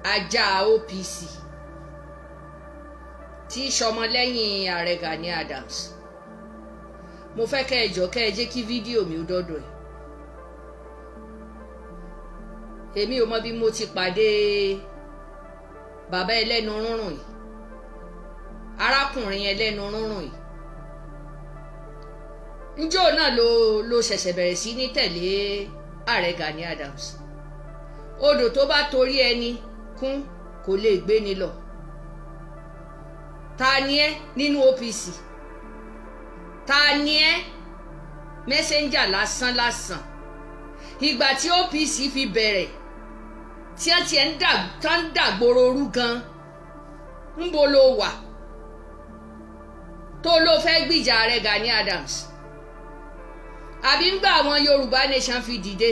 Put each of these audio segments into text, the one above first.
Ajá OPC tí í ṣọmọlẹ́yìn ààrẹ Gani Adams, mo fẹ́ kẹ́ ẹ jọ kẹ́ ẹ jẹ́ kí fídíò mi ó dọ́dọ̀ ẹ̀. Èmi ò mọ bí mo ti pàdé bàbá ẹlẹ́nu rúnrún yìí, arákùnrin ẹlẹ́nu rúnrún yìí. Njó náà ló ṣẹ̀ṣẹ̀ bẹ̀rẹ̀ sí ní tẹ̀lé ààrẹ Gani Adams. Odò tó bá torí ẹni kún kò lè gbé ni lọ. Ta ni ẹ́ nínú OPC? Ta ni ẹ́? Mẹ́sẹ́ńjà lásán lásán. Ìgbà tí OPC fi bẹ̀rẹ̀, tí wọ́n tiẹ̀ ń dàgbòrò orú gan, ńbo ló wà tó ló fẹ́ gbìjà ààrẹ Gani Adams? Àbí ń gbà àwọn Yorùbá Nation fi dìde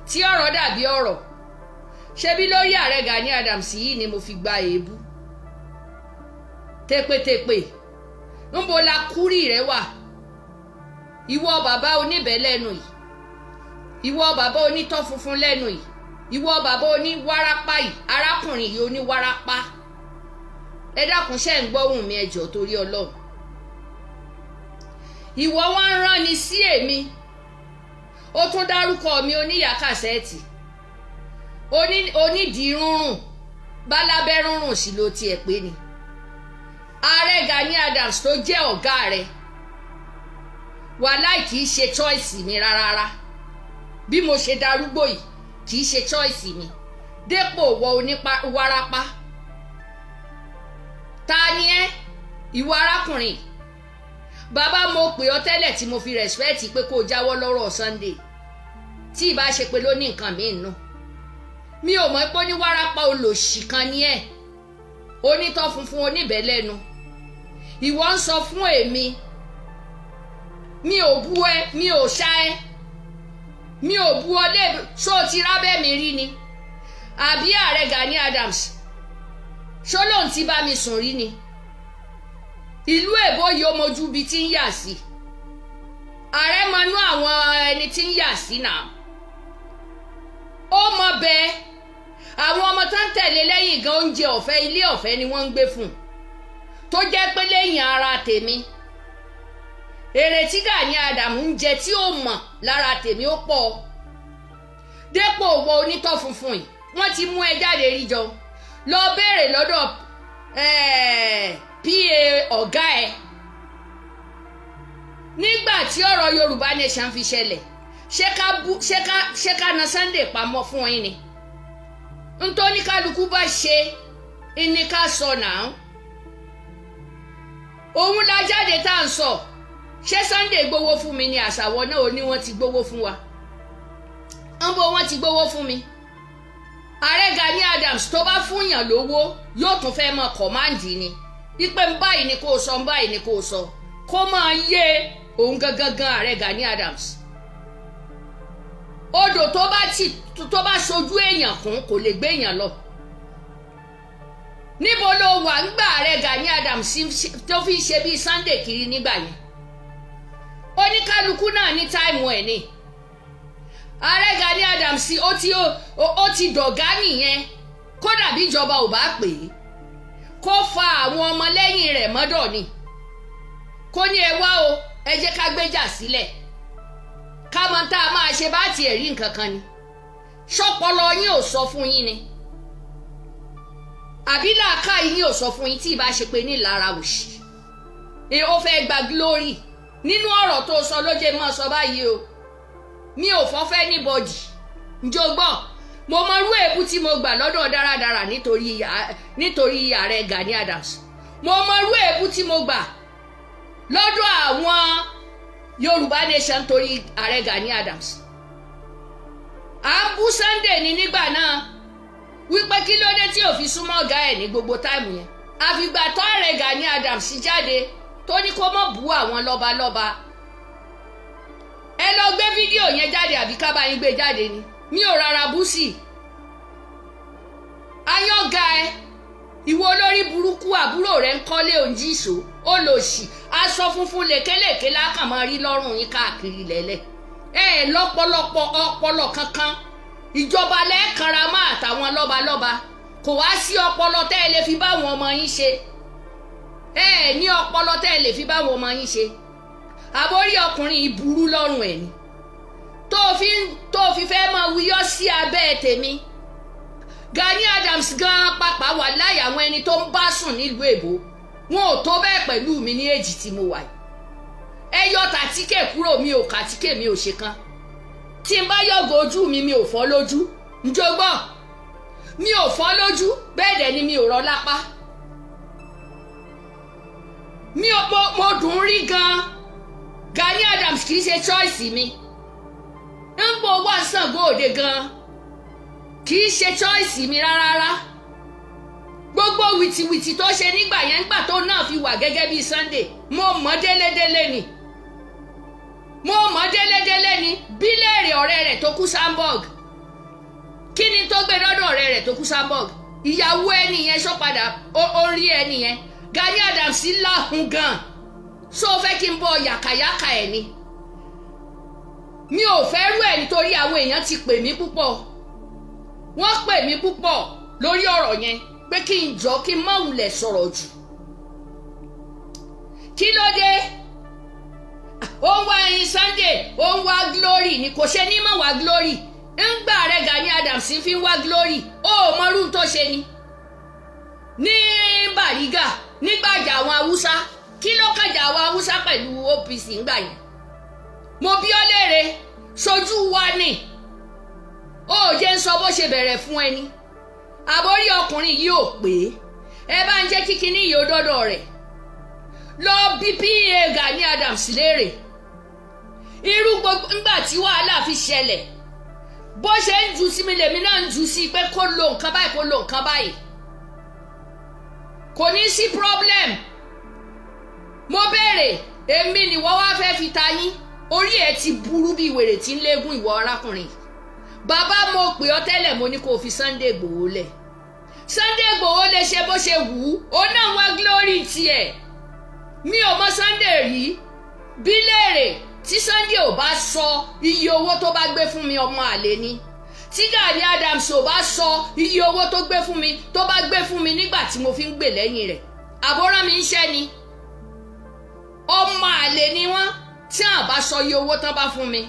tí ọ̀rọ̀ dàbí ọ̀rọ̀? Ṣebí lórí ààrẹ Gani Adams yìí ni mo fi gba èébú tépétépé. Ńbo la kúrì rẹ wà, ìwọ bàbá oníbẹ̀ lẹ́nu yìí, ìwọ bàbá onítọ́ funfun lẹ́nu yìí, ìwọ bàbá oníwárápá yìí, arákùnrin yìí oníwárápá? Ẹ dákun, ṣe ń gbọ́hùn mi? Ẹ jọ̀ọ́, torí Ọlọ́run. Ìwọ wá ń rán ni sí èmi, ó tún dárúkọ mi, oníyàá kàṣẹ́ẹ̀tì, onídìí rúnrún, bálábẹ́ rúnrún sí ló tiẹ̀ pé ni. Ààrẹ Gani Adams tó jẹ́ ọ̀gá rẹ̀, wàláì, kì í ṣe choice mi rárá. Bí mo ṣe darúgbó yìí, kì í ṣe choice mi dépò wọ oníwárápá. Ta ni ẹ́, ìwọ arákùnrin? Bàbá, mo pè ọ́ tẹ́lẹ̀ tí mo fi respect pé kó o jáwọ́ lọ́rọ̀ Sunday, tí ìbá ṣe pé ló ní nǹkan míì nù. Mi ò mọ̀ pé oníwárápá olòṣì kan ni ẹ́, onítọ́ funfun, oníbẹ̀lẹ́nu. Ìwọ ń sọ fún èmi. Mi ò bú ẹ, mi ò ṣá ẹ, mi ò bú ọ lé. Ṣó o ti rábẹ́ mi rí ni? Àbí ààrẹ Gani Adams, ṣó lóun ti bá mi sùn rí ni? Ìlú èbó yìí, ó mojú ibi tí ń yà sí. Ààrẹ mọnú àwọn ẹni tí ń yà sí náà, ó mọ bẹ́ẹ̀. Àwọn ọmọ tó ń tẹ̀lé lẹ́yìn gan, oúnjẹ ọ̀fẹ́, ilé ọ̀fẹ́ ni wọ́n ń gbé fún un, tó jẹ́ pé lẹ́yìn ara tèmi, èrè tí Gani Adams ń jẹ tí ó mọ̀ lára tèmi ó pọ̀. Dépò wọ onítọ̀ funfun yìí, wọ́n ti mú ẹ jáde rí jọ. Lọ béèrè lọ́dọ̀ pa ọ̀gá ẹ nígbà tí ọ̀rọ̀ Yorùbá Nation fi ṣẹlẹ̀. Ṣé ká na Sunday pamọ́ fún yín ni? Ntóní kálukú bá ṣe ní ká sọ náà, òun la jáde tá à ń sọ. Ṣé Sunday gbowó fún mi ni? Àṣàwọ̀ náà ò ní wọ́n ti gbowó fún wa, ń bo wọ́n ti gbowó fún mi. Ààrẹ Gani Adams tó bá fúnyàn lówó, yóò tún fẹ́ mọ command ni ipe ń báyìí ni kò sọ, ń báyìí ni kò sọ, kó máa yé òun gangan gan. Ààrẹ Gani Adams, odò tó bá tì, tó bá sojú èèyàn kún, kò lè gbé èèyàn lọ. Níbo ló wà ń gbà ààrẹ Gani Adams tó fi ń ṣe bíi Sunday kiri nígbà yẹn? Oníkálukú náà ní time ẹ̀ ni. Ààrẹ Gani Adams, ó ti dọ̀gá nìyẹn. Kódà bí ìjọba ò bá pè é, kó fa àwọn ọmọlẹ́yìn rẹ̀ mọ́dọ̀ ni, kó ní, "Ẹ wá o, ẹ jẹ́ ká gbéjà sílẹ̀, ká mọ tá a máa ṣe." Bá tiẹ̀ rí nǹkan kan ni, ṣọpọlọ yín ò sọ fún yín ni? Àbí làákà yín ò sọ fún yín? Tí ì bá ṣe pé ní lára òṣì, ó fẹ́ gba glory nínú ọ̀rọ̀ tó sọ ló jẹ́ mọ́ sọ báyìí o. Mi ò fọ́fẹ́ anybody. Njó gbọ́, mo mọ irú èébú tí mo gbà lọ́dọ̀ dáradára nítorí ààrẹ Gani Adams. Mo mọ irú èébú tí mo gbà lọ́dọ̀ àwọn Yorùbá Nation torí ààrẹ Gani Adams. À ń bú Sunday ní nígbà náà wípé kí ló dé tí ò fi súnmọ́ ọ̀gá ẹ̀ ní gbogbo time yẹn, àfìgbà tó ààrẹ Gani Adams jáde tó ní kó mọ̀ bú àwọn lọ́balọ́ba. Ẹ lọ gbé fídíò yẹn jáde, àbí ká bá yín gbé jáde ni? Mi ò rárá bú sí ayọ́ga ẹ. Ìwọ olórí burúkú, àbúrò rẹ ń kọ́lé òǹjìṣó, ó lò sí aṣọ funfun lèkélèké lákàn máa rí lọ́rùn yín káàkiri lẹ́lẹ̀. Ẹ ẹ lọ́pọ̀lọpọ̀ ọpọlọ kankan, ìjọba lẹ́ẹ̀kanra máa àtàwọn. àwọn lọ́balọ́ba. Kò wá sí ọpọlọ tẹ́ ẹ lè fi báwọn ọmọ yín ṣe. Ẹ ẹ ní ọpọlọ tẹ́ ẹ lè fi báwọn ọmọ yín ṣe. Àbórí ọkùnrin yìí burú lọ́rùn ẹ̀ ni tó fi fẹ́ máa wuyọ́ sí abẹ́ tèmi. Gani Adams gan pàpà wà láyà àwọn ẹni tó ń bá sùn nílùú èbó, wọn ò tó bẹ́ẹ̀ pẹ̀lú mi ní èjì tí mo wà yìí. Ẹ yọ tàtíkè kúrò, mi ò kàtíkè, mi ò ṣe kan. Tí n bá yọ̀gọ̀ ojú mi, mi ò fọ́ lójú. Njó gbọ́, mi ò fọ́ lójú, bẹ́ẹ̀ dẹ̀ ni mi ò rọ́ lápá. Mi ò mo dùn ún rí gan. Gani Adams kì í ṣe choice mi. Ń gbọ́ wá Ṣàngó Òde gan, kì í ṣe choice mi rárá. Gbogbo wìtìwìtì tó ṣe nígbà yẹn, nígbà tó náà fi wà gẹ́gẹ́ bíi Sunday, mo mọ̀ délédélé ni, mo mọ̀ délédélé ni. Bíléèrè ọ̀rẹ́ rẹ̀ tó kú Hamburg, kí ni tó gbé dọ́dọ̀ ọ̀rẹ́ rẹ̀ tó kú Hamburg? Ìyàwó ẹni yẹn sọ padà, ó rí ẹni yẹn. Gani Adams láhùn gan. So fẹ́ kí n bọ yàkàyàkà ẹ̀ ni? Mi ò fẹ́ rú ẹ̀, nítorí àwọn èèyàn ti pè mí púpọ̀. Wọ́n pè mí púpọ̀ lórí ọ̀rọ̀ yẹn pé kí n jọ kí n má wulẹ̀ sọ̀rọ̀ jù. Kí ló dé? Ó ń wá ẹyin Sunday, ó ń wá glory ni. Kò ṣe ní mọ̀ wá glory ńgbà rẹ̀. Gani Adams fi ń wá glory, ó mọrú tó ṣe ni ní Bàrígà nígbàjà àwọn Haúsá. Kí ló kàjà àwọn Haúsá pẹ̀lú OPC ńgbà yẹn? Mo bí ọ léèrè, sojú wa ni. Ó jẹ́ ń sọ bó ṣe bẹ̀rẹ̀ fún ẹni. Àbórí ọkùnrin yìí ò pé. Ẹ bá ń jẹ́ kíkiní yìí ó dọ́dọ̀ rẹ̀. Lọ bí PA Gani Adams léèrè irú gbogbo ńgbà tí wàhálà fi ṣẹlẹ̀. Bó ṣe ń jù sí mi, lèmi náà ń jù sí pé kó lo nǹkan báyìí, kó lo nǹkan báyìí, kò ní sí problem. Mo béèrè, èmi ni wọ́n wá fẹ́ fi ta yín. Orí ẹ̀ ti burú bí wèrè tí ń léegun. Ìwọ arákùnrin, bàbá, mo pè ọ́ tẹ́lẹ̀, mo ní kó o fi Sunday Igboho lẹ̀. Sunday Igboho lè ṣe bó ṣe wù ú, ó náà wá glory tiẹ̀. Mi ò mọ Sunday rí. Bí léèrè, tí Sunday ò bá sọ iye owó tó bá gbé fún mi, ọmọ àlè ni. Tí Gani Adams ò bá sọ iye owó tó gbé fún mi, tó bá gbé fún mi nígbà tí mo fi ń gbè lẹ́yìn rẹ̀, àbóràn mi ń ṣẹ́ ni. Ọmọ àlè ni wọ́n tí àwọn bá sọ iye owó tán bá fún mi.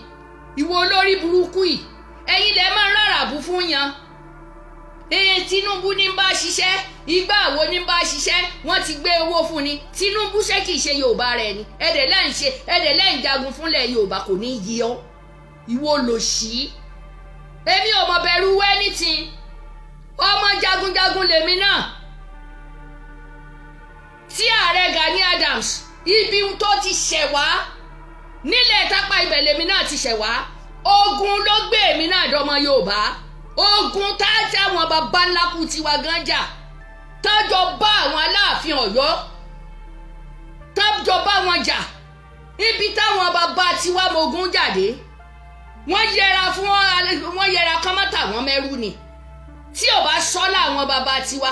Ìwọ olórí burúkú yìí, ẹ̀yin lẹ máa ń ráràbù fún yan. Ee, Tinubu ní bá ṣiṣẹ́, ìgbà wo ní bá ṣiṣẹ́? Wọ́n ti gbé owó fún ni. Tinubu ṣé kìí ṣe Yorùbá rẹ̀ ni? Ẹ̀dẹ̀ lẹ́yìn ṣe, ẹ̀dẹ̀ lẹ́yìn jagun fúnlẹ̀ Yorùbá, kò ní yí ọ́. Ìwọ lòṣì. Èmi ò mọ̀ bẹ̀rù anything. Ọmọ jagunjagun lèmi náà. Tí ààrẹ Gani Adams, ibi tó ti ṣẹ̀ wá nílẹ̀ Tápà, ibẹ̀ lèmi náà ti ṣẹ̀ wá. Ogun ló gbé èmi náà dọmọ Yorùbá. Ogun táwọn baba ńlá kú tiwa gan jà, tájọ bá àwọn Aláàfin Ọ̀yọ́, tájọ bá wọn jà, ibi táwọn baba tiwa mogun jáde, wọ́n yẹra fún wọ́n yẹra kọ́mọ́tà wọn mẹ́rù ni. Tí ò bá sọ́lá àwọn baba tiwa,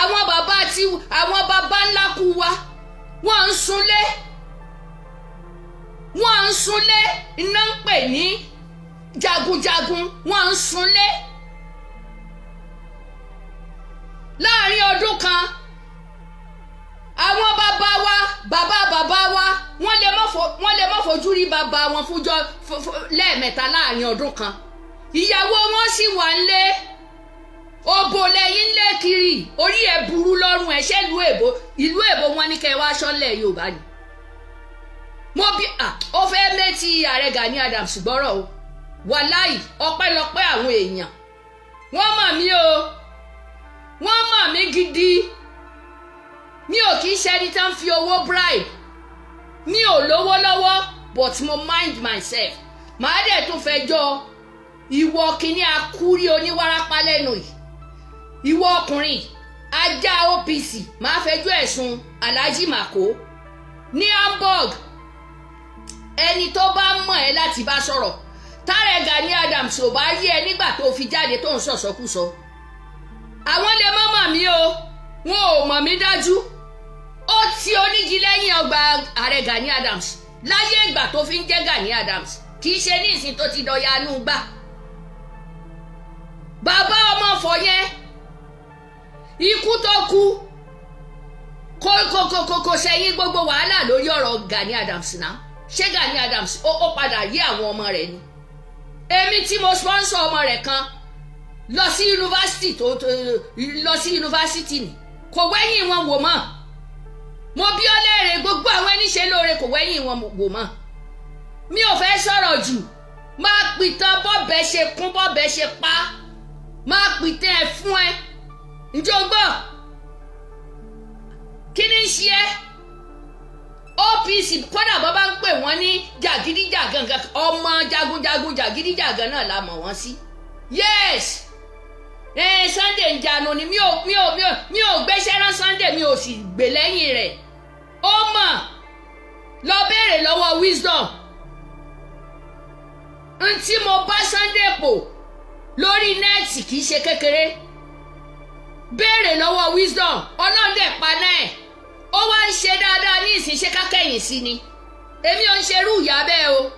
àwọn baba tí àwọn baba ńlá kú wa, wọ́n ń sunlé, wọ́n ń sunlé. Iná ń pè ní jagunjagun, wọ́n ń sunlé. Láàrin ọdún kan, àwọn bàbá wa, bàbá bàbá wa, wọ́n lè má fojú rí bàbá wọn fúnjọ́ lẹ́ẹ̀mẹ́ta láàrin ọdún kan. Ìyàwó wọn sì wà ńlé. Òbò lẹ́yìn lé kiri. Orí ẹ̀ burú lọ́rùn ẹ̀. Ṣé ìlú èbó, ìlú èbó wọn ní kẹ́ ẹ wá sọ́lẹ̀ Yorùbá ni? Mo bí ó fẹ́ méjì ààrẹ Gani Adams gbọ́rọ̀ o. Wàláì, ọpẹ́lọpẹ́ àwọn èèyàn. Wọ́n mọ̀ mí o, wọ́n mọ̀ mí gidi. Mi ò kì í ṣe ẹni tán fi owó bribe. Mi ò lówó lọ́wọ́, but mo mind myself. Màá dẹ̀ tún fẹjọ́ ìwọ kìíní akúrí oníwárápá lẹ́nu yìí, ìwọ ọkùnrin ajá OPC, màá fẹjọ́ ẹ̀sùn Alhaji Mako ní Hamburg. Ẹni tó bá mọ̀ ẹ́ láti bá sọ̀rọ̀, tààrẹ Gani Adams ò bá rí ẹ nígbà tó fi jáde tó ń sọ̀sọ́kúsọ. Àwọn lè má mọ̀ mí o, wọn ò mọ̀ mí dájú. Ó ti onígi lẹ́yìn ọgbà ààrẹ Gani Adams láyé ìgbà tó fi ń jẹ́ Gani Adams, kì í ṣe ní ìsìn tó ti dọ̀yà anú gbà. Bàbá ọmọ fọ yẹn. Ikú tó kú kò sẹ́yìn gbogbo wàhálà lórí ọ̀rọ̀ Gani Adams náà. Ṣé Gani Adams ó padà yé àwọn ọmọ rẹ̀ ni? Èmi tí mo sponsor ọmọ rẹ̀ kan lọ sí yunifásitì, tó lọ sí yunifásitì ni, kò wẹ́yìn wọn wò mọ́. Mo bí ọ léèrè, gbogbo àwọn ẹni ṣe lóore, kò wẹ́yìn wọn wò mọ́. Mi ò fẹ́ sọ̀rọ̀ jù. Máa pìtàn bọ́bẹ̀ ṣe kún, bọ́bẹ̀ ṣe pa, máa pìtàn ẹ̀ fún ẹ. Ǹjẹ́ o gbọ́? Kí ni ń ṣe ẹ́? OPC, kódà bọ́ bá ń pè wọ́n ní jàgídíjàgan, ọmọ jagunjagun jàgídíjàgan náà la mọ̀ wọ́n sí. Yes, Sunday ń janu ni. Mi ò gbéṣẹ́ rán Sunday, mi ò sì gbè lẹ́yìn rẹ̀. Ó mọ̀, lọ béèrè lọ́wọ́ Wisdom ntí mo bá Sunday pò lórí net, kì í ṣe kékeré. Béèrè lọ́wọ́ Wisdom. Ọlọ́dẹ̀ paná ẹ̀, ó wá ń ṣe dáadáa ní ìsìn. Ṣe kákẹ́yìn sí ni? Èmi ò ń ṣerú ìyá bẹ́ẹ̀ o,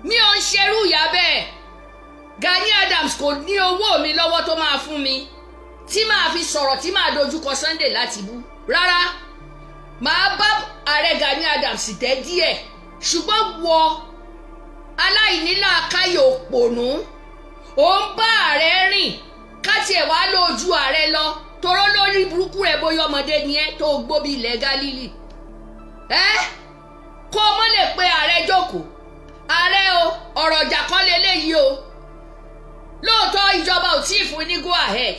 mi ò ń ṣerú ìyá bẹ́ẹ̀. Gani Adams kò ní owó mi lọ́wọ́ tó máa fún mi tí màá fi sọ̀rọ̀, tí màá dojúkọ Sunday láti bú. Rárá, màá bá ààrẹ Gani Adams dẹ́ díẹ̀, ṣùgbọ́n wọ aláìnílàákàyè òpònú, ò ń bá ààrẹ rìn káti ẹ̀ wá lójú ààrẹ lọ toró lórí burúkú rẹ̀. Bóyá ọmọdé ni ẹ́ tó gbó bí ilẹ̀ Gálílì ẹ́, kó o mọ́ lè pe ààrẹ jókòó. Ààrẹ o, ọ̀rọ̀ ọjà kọ́ leléyìí o. Lóòótọ́, ìjọba ò tí ì fún ní go ahead,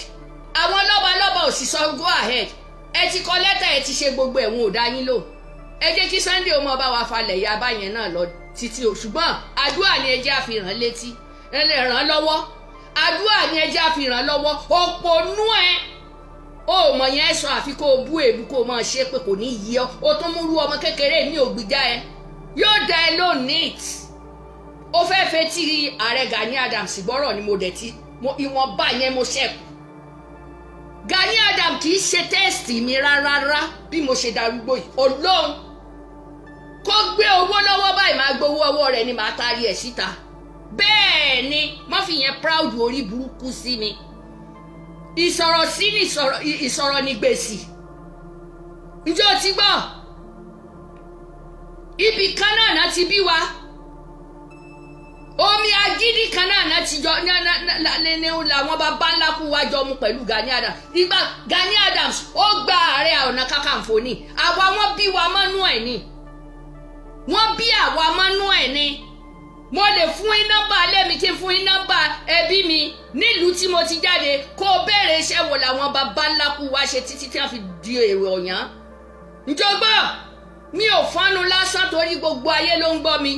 àwọn lọ́balọ́ba ò sì sọ go ahead. Ẹ ti kọ lẹ́tà, ẹ ti ṣe gbogbo ẹ̀wọ̀n, ò dá yín lò. Ẹ jẹ́ kí Sunday ó mọ bá wa falẹ̀ ya báyẹn náà lọ títí o. Ṣùgbọ́n àdúrà ni ẹ jẹ́ àfihàn létí, ẹ lè ràn án lọ́wọ́. Àdúrà ni ẹ jẹ́ àfihàn lọ́wọ́. Òpònú ẹ, ó mọ̀ yẹn sọ, àfi kó o bú èbú, kó o máa ṣe pé kò ní yí ọ. O tún múrú ọmọ kékeré mi ò gbìjà ẹ, yóò dá ẹ lónìí. Ó fẹ́ fetí ààrẹ Gani Adams gbọ́rọ̀ ni. Mo dẹ̀ ti ìwọ̀nba yẹn mo ṣẹ̀kù. Gani Adams kì í ṣe taste mi rárá. Bí mo ṣe darúgbó yìí, Ọlọ́run kó gbé owó lọ́wọ́ báyìí, máa gbowó ọwọ́ rẹ̀ ni, màá taari ẹ̀ síta. Bẹ́ẹ̀ ni, má fi yẹn proud orí burúkú sí mi. Ìsọ̀rọ̀ sí ni ìsọ̀rọ̀ ní gbèsè. Ǹjẹ́ o ti gbọ́? Ibì kan náà náà ti bí wa, omi agídí kan náà náà ti jọ ní làwọn bàbá ńlá kú wá jọ mu pẹ̀lú Gani Adams. Ìgbà Gani Adams ó gba Ààrẹ Ọ̀nà Kakanfò ni àwa, wọn bí wa mọ́nú ẹ̀ ni, wọ́n bí àwa mọ́nú ẹ̀ ni. Mo lè fún yín nọ́mbà alẹ́ mi, kí n fún yín nọ́mbà ẹbí mi nílùú tí mo ti jáde, kó o béèrè iṣẹ́ wo làwọn bàbá ńlá kú wá ṣe títí tí wọ́n fi di èrò ọ̀yàn. Njọgbọ́ mi ò fọ́nu lásán torí gbogbo ayé ló ń gbọ́ mi.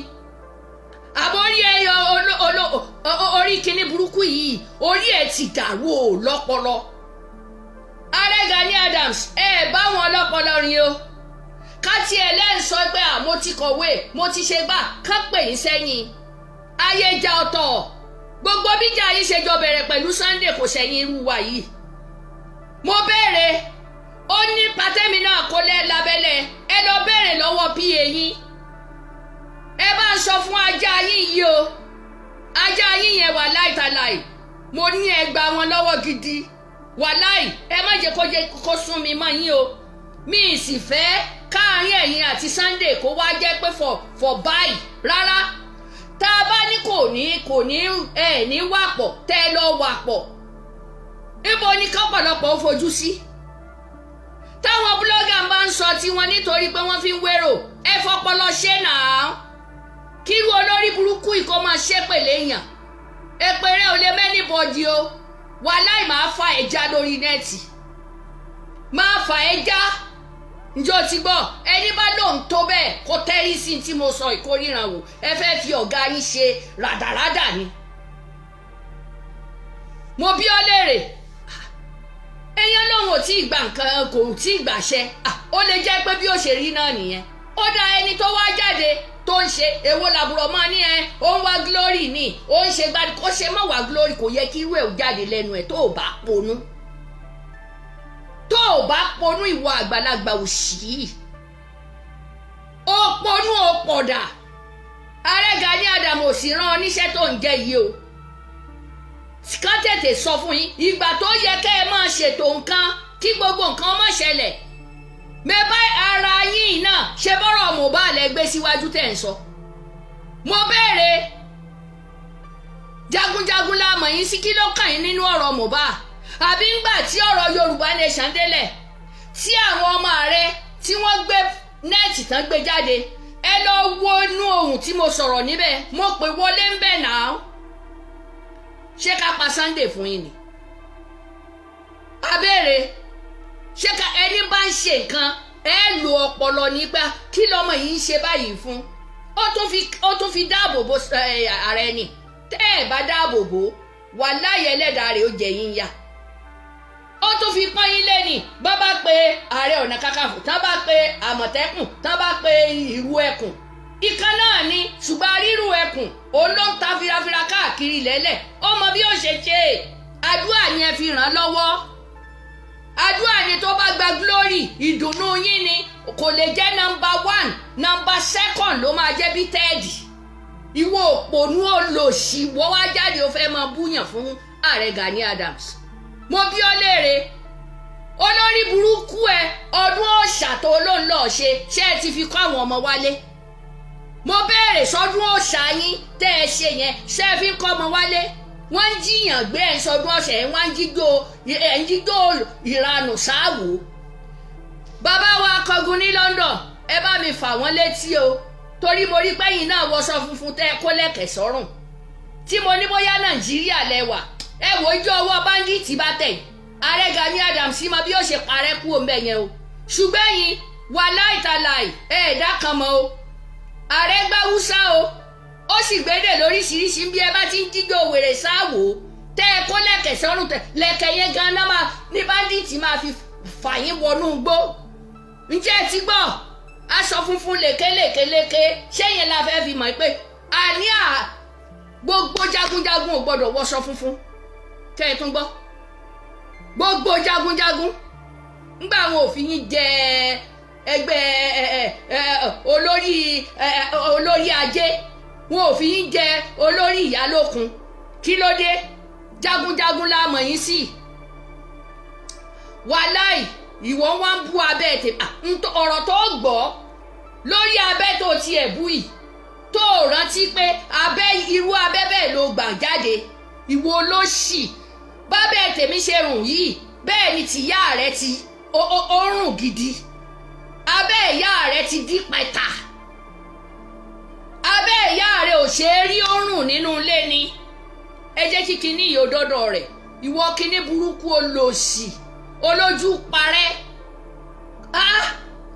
Àbórí ẹyọ orí kíní burúkú yìí, orí ẹ̀ ti dàrú o lọ́pọlọ. Ààrẹ Gani Adams, ẹ bá wọn lọ́pọlọ rìn o. Ká tiẹ̀ lẹ́ń sọ pé à mo ti kọ̀wé, mo ti ṣe gbà kán pè yín sẹ́yìn ayé já ọ̀tọ̀. Gbogbo bíjà yín ṣe jọ bẹ̀rẹ̀ pẹ̀lú Sunday kò sẹ́yìn irú wa yìí. Mo béèrè, ó ní pàtẹ́mi náà kó lẹ́ lábẹ́lẹ̀. Ẹ lọ béèrè lọ́wọ́ pa yín. Ẹ bá ń sọ fún ajá yín yìí o, ajá yín yẹn wà láìtàláì. Mo ní ẹ gba wọn lọ́wọ́ gidi wàláì. Ẹ má jẹ́ kó jẹ́ kó sún mi mọ́ yín o. Mi ì sì fẹ́ káàárín ẹ̀yin àti Sunday kó wá jẹ́ pé for báyìí rárá. Tá a bá ní kò ní ẹ ní wà pọ̀, tẹ́ ẹ lọ wà pọ̀, ibo ni kọ́pọ̀lọpọ̀ ó fojú sí? Táwọn blogger máa ń sọ tiwọn nítorí pé wọ́n fi ń wérò. Ẹ fọpọlọ ṣe náà. Kíru olórí burúkú yìí kó máa ṣépè léèyàn, èpè rẹ ò lè mẹ́ni bọ́dí o. Wàláì, máa fa ẹja lórí net, máa fa ẹja. Ǹjọ́ ti gbọ́? Ẹni bá lóun tó bẹ́ẹ̀, kó tẹ́rí sí tí mo sọ ìkórìíran wò. Ẹ fẹ́ fi ọ̀gá yín ṣe ràdàràdà ni. Mo bí ọ léèrè, èèyàn lòun ò tí ì gba nǹkan, kò tí ì gbàṣẹ. Ó lè jẹ́ pé bí ó ṣe rí náà nìyẹn. Ó dá ẹni tó wá jáde tó ń ṣe èwo làbúrò máa ní ẹ, ó ń wá glory ni, ó ń ṣe gbádùn. Kó ṣe má wá glory, kò yẹ kí irú ẹ̀ ó jáde lẹ́nu ẹ̀. Tó o bá ponú, tó o bá ponú, ìwọ àgbàlagbà òṣì, ó ponú, ó pọ̀dà. Ààrẹ Gani Adams ò sì rán oníṣẹ́ tó ń jẹ́ yìí o. Kán tètè sọ fún yín ìgbà tó yẹ kẹ́ ẹ máa ṣètò nǹkan kí gbogbo nǹkan má ṣẹlẹ̀. Mẹ́bá ara yín náà ṣe bọ́rọ̀ Mohbad lẹ gbé síwájú tẹ̀ ń sọ. Mo béèrè, jagunjagun la mọ̀ yín sí, kí ló kàn yín nínú ọ̀rọ̀ Mohbad? Àbí ńgbà tí ọ̀rọ̀ Yorùbá Nation délẹ̀, tí àwọn ọmọ rẹ tí wọ́n gbé net tán gbé jáde, ẹ lọ wo inú ohun tí mo sọ̀rọ̀ níbẹ̀. Mo pè wọlé ń bẹ̀ náà. Ṣé ká pa Sunday fún yín ni? Abéèrè, ṣé ká ẹni bá ń ṣe nǹkan, ẹ lo ọpọlọ nípa kí lọmọ yìí ń ṣe báyìí fún. Ó tún fi dáàbò bo ara ẹni. Tẹ́ ẹ bá dáàbò bò, wàláyé, ẹlẹ́dàá rẹ̀ ó jẹ yín yá. Ó tún fi pọ́n yín lẹ́nì. Bá bá pe Ààrẹ Ọ̀nà Kakanfò, tá bá pe Àmọ̀tẹ́kùn, tá bá pe Ìrù Ẹkùn, ìkan náà ni. Ṣùgbọ́n rírù ẹkùn òun ló ń ta firafira káàkiri lẹ́lẹ̀. Ó mọ bí ó ṣe ṣe. Àdúrà ni ẹ fi ràn án lọ́wọ́. Àdúrà ni. Tó bá gba glory, ìdùnnú yín ni. Kò lè jẹ́ number one, number second ló máa jẹ́ bí third. Ìwọ òpònú olòṣì, wọ́n wá jáde, ó fẹ́ máa búyàn fún Ààrẹ Gani Adams. Mo bí ọ léèrè, olórí burúkú ẹ, ọdún òòṣà tó ló ń lọ ṣe, ṣé ẹ ti fi kọ́ àwọn ọmọ wálé? Mo béèrè, sọdún òòṣà yín tẹ́ ẹ ṣe yẹn, ṣé ẹ fi ń kọ́ ọmọ wálé? Wọ́n ń jiyàn gbé, ẹ̀ ń sọdún ọ̀sẹ̀, ẹ̀ wọ́n ń jíjó, ẹ̀ ń jíjó ìranù sáwò. Bàbá wa akọgun ní London, ẹ bá mi fà wọ́n létí o, torí mo rí pẹ́yìn náà wọṣọ funfun tẹ́ ẹ kó lẹ̀kẹ̀ sọ́rùn, tí mo ní bóyá Nàìjíríà lẹ wà. Ẹ wò, ijó ọwọ́ bandit bá tẹ̀, Ààrẹ Gani Adams mọ bí ó ṣe parẹ́ kú òun bẹ́ẹ̀ yẹn o. Ṣùgbọ́n ẹ̀yin wà láìtàláì, ẹ̀ẹ́dá kan mọ́ o. Ààrẹ gbáwúsá o, ó sì gbédè lóríṣiríṣi. Bí ẹ bá ti ń jíjó wèrè sáwò tẹ́ ẹ kó lẹ̀kẹ̀ sọ́rùn, tẹ lẹ̀kẹ̀ yẹn gan-an máa ní bandit máa fi fà yín wọnú igbó. Ǹjẹ́ ẹ ti gbọ́? Aṣọ funfun lèkélékéléké, ṣé yẹn la fẹ́ fi mọ̀ pé àní à gbogbo jagunjagun ò gbọ́dọ̀ wọṣọ funfun? Kẹ́ ẹ tún gbọ́, gbogbo jagunjagun ńgbà àwọn òfin yín jẹ ẹgbẹ́ olórí, olórí ajé wọn ò fi yín jẹ olórí ìyálókun. Kí ló dé? Jagunjagun la mọ̀ yín sí. Wàláì, ìwọ wá ń bú abẹ́ tèmi. Ọ̀rọ̀ tó gbọ́ lórí abẹ́ tó tiẹ̀ bú yìí, tó rántí pé abẹ́ irú abẹ́ bẹ́ẹ̀ ló gbà jáde. Ìwọ olóṣì, bábẹ́ tèmi ṣe rùn yìí, bẹ́ẹ̀ ni tìyá rẹ ti ó rùn gidi. Abẹ́ ìyá rẹ ti dí pẹ̀tà. Abẹ́ ìyá rẹ ò ṣe é rí, ó rùn nínú ilé ni. Ẹ jẹ́ kí kinní yìí ó dọ́dọ̀ rẹ̀. Ìwọ kinní burúkú, olòṣì, olójú parẹ́. Ah,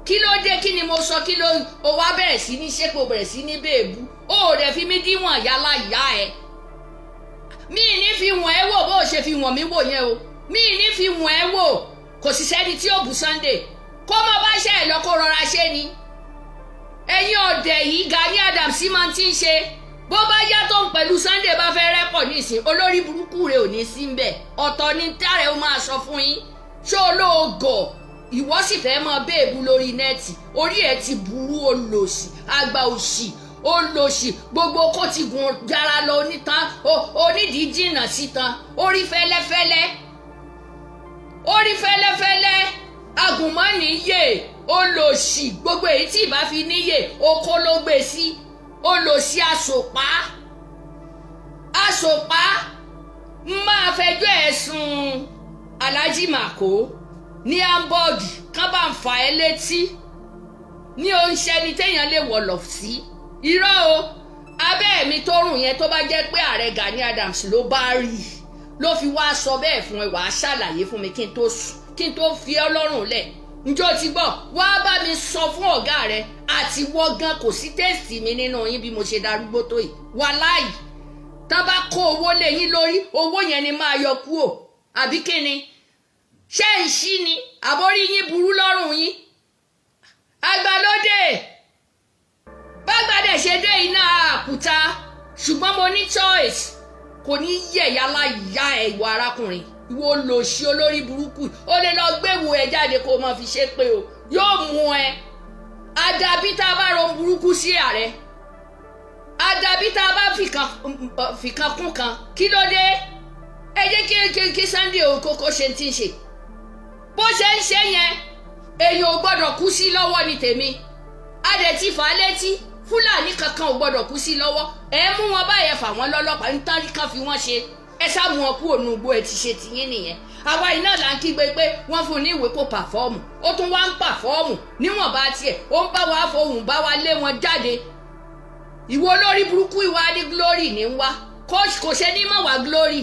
kí ló dé? Kí ni mo sọ? Kí ló o wá bẹ̀rẹ̀ sí ní ṣépè, o bẹ̀rẹ̀ sí ní bèèbú, o ò dẹ̀ fi mí díwọ̀n yálà ìyá ẹ̀. Mi ní fi wọ̀n ẹ́ wò bó o ṣe fi wọ̀n mí wò yẹn o. Mi ní fi wọ̀n ẹ́ wò. Kò sì sẹ́ni tí ó bú Sunday. Kó mọ bá ṣe ẹ̀ lọ, kó rọra ṣe ni. Ẹ̀yin ọ̀dẹ̀ yìí, Gani Adams máa ti ń ṣe. Bó bá yá, tó ń pẹ̀lú Sunday bá fẹ́ rẹ́pọ̀ nísìn, olórí burúkú rẹ̀ ò ní sí ń bẹ̀. Ọ̀tọ̀ ni tààrẹ ó máa sọ fún yín. Ṣó olóògọ̀ ìwọ sì fẹ́ mọ béèbù lórí net? Orí ẹ̀ ti burú, olòṣì, àgbà òṣì, olòṣì. Gbogbo kó ti gùn jára lọ, onítan onídìí jìnnà sítan, orí fẹ́lẹ́fẹ́lẹ́, orí fẹ́lẹ́fẹ́lẹ́, agùnmọ́nì yè, olòṣì. Gbogbo èyí tí ìbá fi níyè, oko ló gbé sí. Olòṣì, àsòpá, àsòpá. Máa fẹjọ́ ẹ̀ sùn Alhaji Mako ní Hamburg, kán bá ń fà ẹ́ létí ní oúnṣẹ́ ni téèyàn lè wọ̀lọ̀ sí. Irọ́ o. Abẹ́ mi tó rùn yẹn, tó bá jẹ́ pé Ààrẹ Gani Adams ló bá rí i ló fi wá sọ bẹ́ẹ̀ fún ẹ, wàá ṣàlàyé fún mi kí n tó fi ọ́ lọ́rùn lẹ̀. Njó ti gbọ́? Wá bá mi sọ fún ọ̀gá rẹ àti wọ́n gan. Kò sí taste mi nínú yín bí mo ṣe darúgbó tó yìí. Wàláì, tán bá kó owó lé yín lórí, owó yẹn ni máa yọ kúò. Àbí kí ni? Ṣé ń ṣí ni? Àbórí yín burú lọ́rùn yín. Àgbàlódé bágbàdé ṣe dé iná àkúta, ṣùgbọ́n mo ní choice. Kò ní yẹ̀ yálà ìyá ẹ̀. Ìwọ arákùnrin, ìwọ olòṣì, olórí burúkú, ó lè lọ gbéwò ẹ jáde kó o máa fi ṣe pé o yóò mú ẹ. Àdàbí tá a bá ro burúkú sí ààrẹ, àdàbí tá a bá fìkan kún kan. Kí ló dé? Ẹ jẹ́ kí Sunday kókó ṣe ti ń ṣe bó ṣe ń ṣe yẹn. Èèyàn ò gbọ́dọ̀ kú sí lọ́wọ́ ní tèmi. A dẹ̀ ti fà á létí, Fúlàní kankan ò gbọ́dọ̀ kú sí lọ́wọ́. Ẹ mú wọn báyẹn, fà wọ́n lọ́lọ́pàá ń tán kán fi wọ́n ṣe. Ẹ sá mú wọn kú ònú igbó. Ẹ ti ṣe tiyín nìyẹn. Àwa iná là ń kígbe pé wọ́n fún un ní ìwé kó perform. Ó tún wá ń perform níwọ̀nba tiẹ̀, ó ń bá wa fohùn bá wa lé wọn jáde. Ìwọ olórí burúkú, ìwà ní glory ní wá kò ṣe ní mọ̀ wá glory.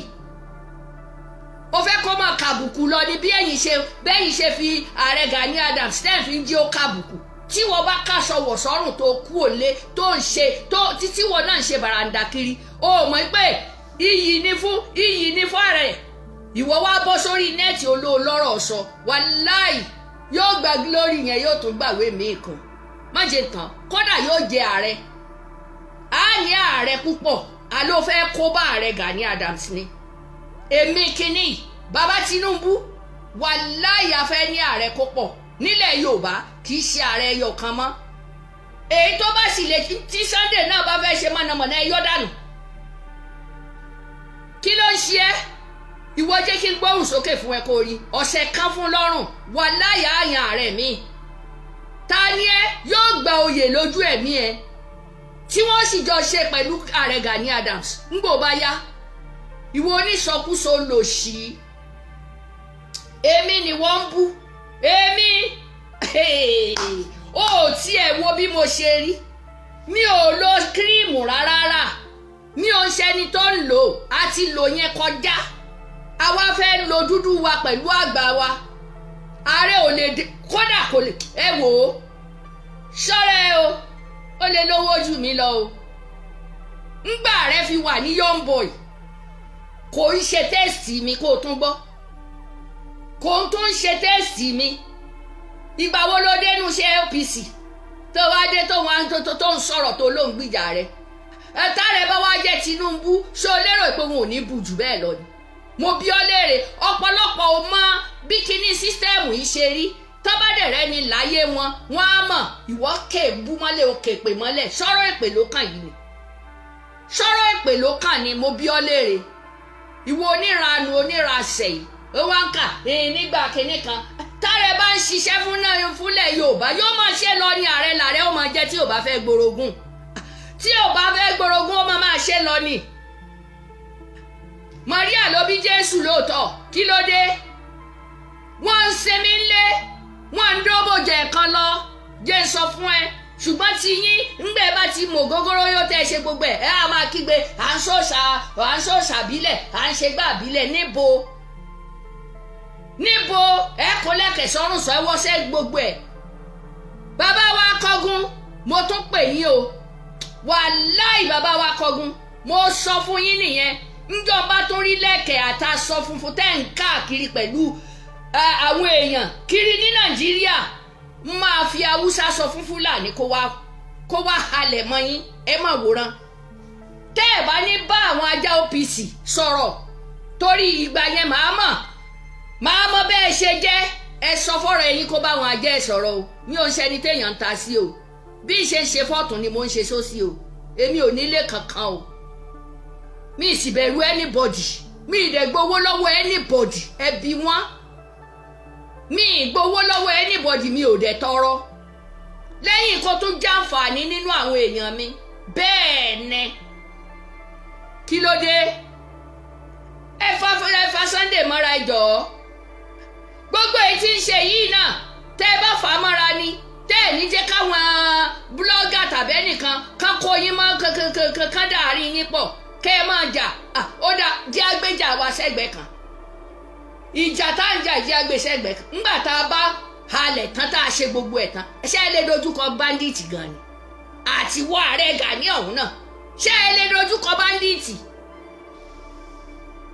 Ó fẹ́ kó máa kàbùkù lọ ní bí ẹ̀yin ṣe bẹ́yìn ṣe fi ààrẹ Gani Adams tẹ́ fi ń jí ó kàbùkù. Tí wọ́n bá káṣọ wọ̀ sọ́rùn tó kú òlé tó ń ṣe tó títí wọ́n náà ń ṣe bàràǹdà kiri, ó mọ̀ pé iyì ni fún, iyì ni fún ààrẹ. Ìwọ wá bọ́ sórí net olóòlọ́rọ̀ sọ. Wàláì, yóò gba glory yẹn, yóò tún gbàwé míì kan, má jẹ tán. Kódà yóò jẹ ààrẹ, á ní ààrẹ púpọ̀. Àló fẹ́ kó bá ààrẹ Gani Adams ni. Èmi kínní bàbá Tinubu, wàláì, a fẹ́ ní ààrẹ kó pọ̀ nílẹ̀ Yorùbá, kì í ṣe ààrẹ ẹyọ kan mọ́. Èyí tó bá sì lè tí Sunday náà bá fẹ́ ṣe mọ̀nàmọ́ná, ẹ yọ́ dànù. Kí ló ń ṣe ẹ́? Ìwọ jẹ́ kí n gbóhùn sókè fún ẹ kó rí ọ̀sẹ̀ kan fún lọ́rùn. Wàláì, àyàn ààrẹ mi ta ni ẹ yóò gba oyè lójú ẹ̀mí ẹ tí wọ́n sì jọ ṣe pẹ̀lú ààrẹ Gani Adams ńgbò bá yá. Ìwọ onísọkúsọ lòṣì, èmi ni wọ́n ń bú èmi. Ó tiẹ̀ wo bí mo ṣe rí? Mi ò lo cream rárá, mi ò ń ṣẹni tó ń lò á ti lò yẹn kọjá. Àwa fẹ́ lo dúdú wa pẹ̀lú àgbà wa. Ààrẹ ò lè kódà kò lè. Ẹ wò ó, ṣọ́rẹ́ o, ó lè lówó jù mí lọ o. Ńgbà rẹ fi wà ní young boy, kò ń ṣe taste mi. Kó o tún gbọ́, kò ń tún ṣe taste mi. Ìgbà wo ló dénú ṣe OPC tó wá dé, tó wá tó ń sọ̀rọ̀, tó ló ń gbìjà rẹ? Ẹ̀ta rẹ̀ bá wá jẹ́ Tinubu, ṣó o lérò pé wọn ò ní bù jù bẹ́ẹ̀ lọ ni? Mo bí ọ léèrè. Ọ̀pọ̀lọpọ̀ ò mọ bí kinní system yìí ṣe rí. Tọ́bádẹ̀rẹ́ ni láyé wọn, wọ́n á mọ̀. Ìwọ́ kè bú mọ́lẹ̀, òkè pè mọ́lẹ̀. Sọ̀rọ̀ èpè ló kàn yìí ni, sọ̀rọ̀ èpè ló kàn ni. Mo bí ọ léèrè, ìwọ oníranu onírasẹ̀ yìí, ó wá ń kà nígbà kinní kan. Tààrẹ bá ń ṣiṣẹ́ fún náà fúnlẹ̀ Yorùbá, yóò máa ṣe lọ ní. Ààrẹ làárẹ̀ ó máa jẹ́. Tí ò bá fẹ́ gborogún, tí ò bá fẹ́ gborogún, ó máa máa ṣe lọ ni. Maria ló bí Jésù lóòótọ́. Kí ló dé? Wọ́n ń sinmi ńlé, wọ́n ń dóbò jẹ̀ kan lọ, jẹ́ ń sọ fún ẹ. Ṣùgbọ́n tí yín ńgbẹ́ bá ti mọ̀ gógóró yóò tẹ́ ṣe gbogbo ẹ̀, ẹ á máa kígbe à ń sọ̀sà, à ń sọ̀sà bílẹ̀, à ń ṣe gbà bílẹ̀. Níbo níbo? Ẹ kó lẹ́kẹ̀ sọ́rùn sọ, ẹ wọ́sẹ̀ gbogbo ẹ̀. Bàbá wa kọ́gun, mo tún pè yín o. Wàláì, bàbá wa kọ́gun, mo sọ fún yín nìyẹn. Ńjọba tún rí lẹ́kẹ̀ àtàsọ funfun tẹ́ ń káàkiri pẹ̀lú àwọn èèyàn kiri ní Nàìjíríà, máa fi Haúsá sọ fún Fúlàní kó wá halẹ̀ mọ́ yín. Ẹ má wòran tẹ́ ẹ bá ní bá àwọn ajá OPC sọ̀rọ̀, torí ìgbà yẹn màá mọ̀ bẹ́ẹ̀ ṣe jẹ́. Ẹ sọ fọ́rọ̀ ẹ̀yin kó bá àwọn ajá ẹ sọ̀rọ̀ o. Mi ò ń ṣẹni téèyàn ń ta sí o. Bí ṣe ń ṣe fọ́ọ̀tún ni mo ń ṣe sósì o. Èmi ò nílé kankan o, mi ì sì bẹ̀rù anybody, mi ì dẹ̀ gbowó lọ́wọ́ anybody. Ẹ bí wọ́n, mi ì gbowó lọ́wọ́ anybody, mi ò dẹ̀ tọrọ lẹ́yìn kó tún jàǹfààní nínú àwọn èèyàn mi. Bẹ́ẹ̀ ni, kí ló dé? Ẹ fa Sunday mọ́ra, ẹ jọ̀ọ́. Gbogbo èyí tí ń ṣe yìí náà, tẹ́ ẹ bá fà á mọ́ra ni, tẹ́ ẹ ní jẹ́ káwọn blogger tàbí ẹnìkan kan kó yín mọ́ kankan dàárín yín pọ̀ kẹ́ ẹ máa jà. Ó dà, jẹ́ agbéjà wa sẹ́gbẹ̀ẹ́ kan. Ìjà tá ń jà, jẹ́ agbé sẹ́gbẹ̀ẹ́ kan. Ńgbà tá a bá halẹ̀ tán, tá a ṣe gbogbo ẹ̀ tán, ṣé ẹ lè dojúkọ bandit gan ni àti wọ ààrẹ Gani ọ̀hún náà? Ṣé ẹ lè dojúkọ bandit?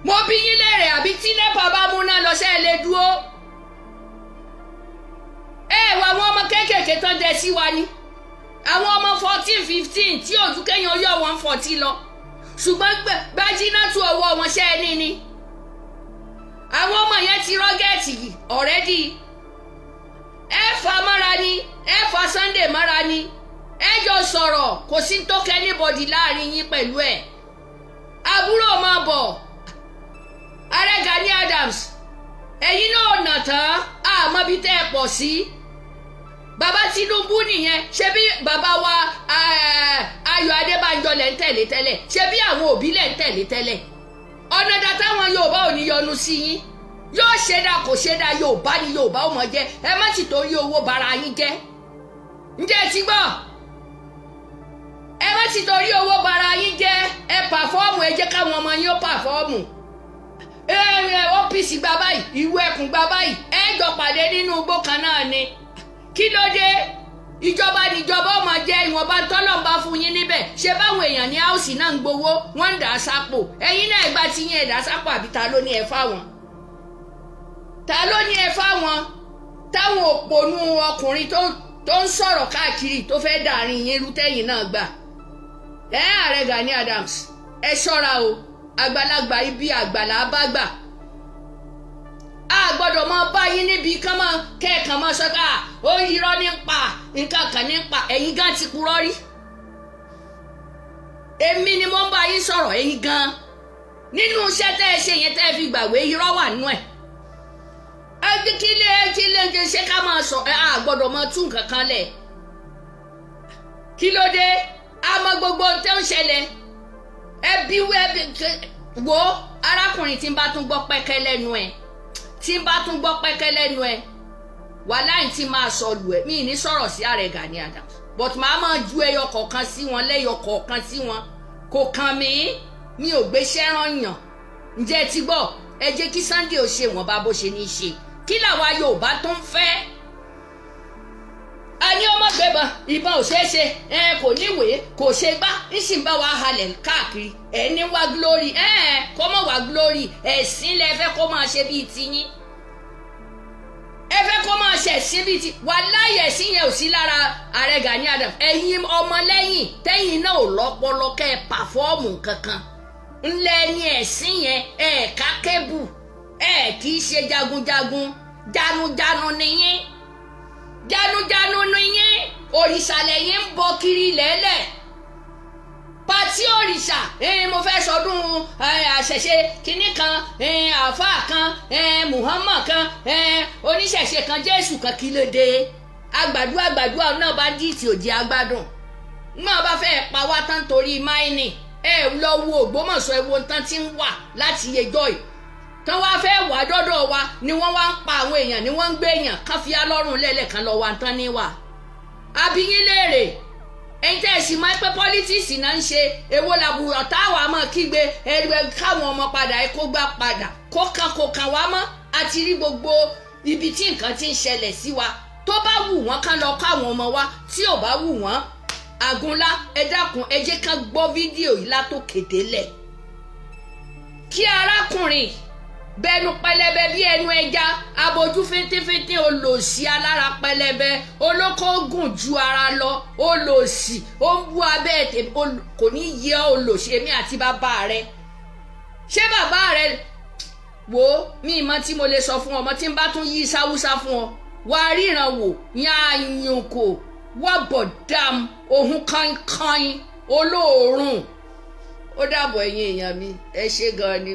Mo bí yín léèrè. Àbí tí NEPA bá múná lọ, ṣé ẹ lè dúró? Ẹ wọ àwọn ọmọ kéékèèké tán dẹ sí wa ni, àwọn ọmọ 14, 15 tí ojú kéèyàn yọ wọn 40 lọ, ṣùgbọ́n gbajínà tú ọwọ́ wọn. Ṣẹ́ ẹ ní ni àwọn ọmọ yẹn ti rugged already. Ẹ fa mọ́ra ni, ẹ fa Sunday mọ́ra ni, ẹ jọ sọ̀rọ̀. Kò sí tó kẹ́ anybody láàrin yín pẹ̀lú ẹ̀. Àbúrò máa bọ̀. Ààrẹ Gani Adams, ẹ̀yin náà nà tán, àmọ́ bí tẹ́ ẹ pọ̀ sí. Bàbá Tinubu nìyẹn. Ṣé bí bàbá wa Ayọ̀ Adébánjọ lẹ̀ ń tẹ̀lé tẹ́lẹ̀? Ṣé bí àwọn òbí lẹ̀ ń tẹ̀lé tẹ́lẹ̀? Ọ̀nà dá táwọn Yorùbá ò ní yọnu sí yín. Yóò ṣe dá, kò ṣe dá, Yorùbá ni Yorùbá ó mọ̀ jẹ́. Ẹ má sì torí owó bara yín jẹ́. Ǹjẹ́ ẹ ti gbọ́? Ẹ má sì torí owó bara yín jẹ́. Ẹ perform, ẹ jẹ́ káwọn ọmọ yín ó perform. OPC gba báyìí, ìwé ẹkùn gba báyìí, ẹ jọ pàdé nínú igbó kan náà ni. Kí ló dé? Ìjọba níjọba ọmọ jẹ́. Ìwọ̀nba tọ́lọ́mbà fún yín níbẹ̀, ṣé báwọn èèyàn ní house náà ń gbowó, wọ́n ń dà á sápò? Ẹ̀yin náà gba ti yín, ẹ̀ dà á sápò. Àbí ta ló ní ẹ fáwọn? Ta ló ní ẹ fáwọn? Táwọn òpònú ọkùnrin tó ń sọ̀rọ̀ káàkiri, tó fẹ́ dàrin yín rú, tẹ́yìn náà gbà. Ẹ Ààrẹ Gani Adams, ẹ ṣọ́ra o. Àgbàlagbà ibi àgbàlá bá gbà, a gbọ́dọ̀ máa bá yín níbi kán máa kẹ́ẹ̀kan máa sọ pé ó irọ́ ní pa nǹkan kan ní pa. Ẹ̀yin gan ti purọ́ rí. Èmi ni mo ń bá yín sọ̀rọ̀. Ẹ̀yin gan, nínú iṣẹ́ tẹ́ ẹ ṣe yẹn, tẹ́ ẹ fi gbàgbé, irọ́ wà nínú ẹ̀. Kí lè ṣe ká máa sọ? Ẹ a gbọ́dọ̀ máa tún nǹkan kan lẹ̀. Kí ló dé? A mọ gbogbo ohun tó ń ṣẹlẹ̀. Ẹbí wo arákùnrin, tí ń bá tún gbọ́ pẹ́kẹ́ lẹ́nu ẹ̀, tí ń bá tún gbọ́ pẹ́kẹ́ lẹ́nu ẹ̀, wàláì tí máa sọ lù ẹ́. Mí ní sọ̀rọ̀ sí Ààrẹ Gani Adams, but màá máa ju ẹyọ kọ̀ọ̀kan sí wọn, lẹ́yọ kọ̀ọ̀kan sí wọn. Kò kàn mí, mi ò gbéṣẹ́ rán yàn. Ǹjẹ́ ẹ ti gbọ́? Ẹ jẹ́ kí Sunday ò ṣe wọ́n bá bó ṣe ní í ṣe. Kí làwa Yorùbá tó ń fẹ́? A ní ọmọ gbẹ̀bọn, ìbọn ò ṣeé ṣe, ẹ kò níwèé, kò ṣe gbá, ń sì ń bá wa halẹ̀ káàkiri. Ẹ ní wá glory, ẹ kó mọ̀ wá glory. Ẹ̀sìn lẹ fẹ́ kó máa ṣe bíi tiyín. Ẹ fẹ́ kó máa ṣẹ̀sìn bíi ti wàláyé. Ẹ̀sìn yẹn ò sí lára Ààrẹ Gani Adams. Ẹ̀yin ọmọlẹ́yìn tẹ́yìn náà ò lọ́pọlọ kẹ́ ẹ perform kankan ńlẹ̀ ní ẹ̀sìn yẹn. Ẹ̀ ká kébù, ẹ̀ kì í ṣe jagunjagun. Janujanu nìyín, janujanu nìyín. Òrìṣà lẹ́yìn ń bọ kiri lẹ́lẹ̀, party òrìṣà. Mo fẹ́ sọdún àṣẹ̀ṣe kínní kan, àáfàá kan, Muhammad kan, oníṣẹ̀ṣe kan, Jésù kan. Kí ló dé? Àgbàdua àgbàdua náà, bandit òjì agbádùn náà bá fẹ́ pa wá tán torí mining. Ẹ lọ wo Ògbómọ̀ṣọ́, ẹ wo tán tí ń wà láti ẹjọ́ yìí tán wá fẹ́ wà dọ́dọ̀ wa ni. Wọ́n wá ń pa àwọn èèyàn ni wọ́n ń gbé èèyàn kán fi alọ́rùn lẹ́lẹ̀ kan lọ wá tán ní wà. Àbíyín léèrè, ẹ̀yin tẹ́ ẹ sì máa ń pẹ́ politics náà ń ṣe, èwo làbùrọ̀ táwa máa kígbe ẹgbẹ́ káwọn ọmọ padà, ẹ kó gbá padà, kó kan kó kan wá mọ́? Àti rí gbogbo ibi tí nǹkan ti ń ṣẹlẹ̀ sí wa. Tó bá wù wọ́n, kán lọ káwọn ọmọ wa. Tí ò bá wù wọ́n, àgúnlá, ẹ dákun, ẹ jẹ́ ká gbọ́ fídíò yìí látòkè délẹ̀. Kí arákùnrin bẹnu pẹlẹbẹ bí ẹnu ẹja, abojú fíntífíntín, olòṣì alára pẹlẹbẹ, olóko gùn ju ara lọ, olòṣì, ó ń bú abẹ́ tèmi, kò ní yẹ olòṣì. Èmi àti bàbá rẹ, ṣé bàbá rẹ wo mi ìmọ̀ tí mo lè sọ fún ọmọ tí n bá tún yí sáwúsá fún ọ, wà á ríran wò yáàyùnkò wà bọ̀dàm òhun kankan olóòórùn. Ó dàbọ̀, ẹ̀yin èèyàn mi, ẹ ṣé gan ni.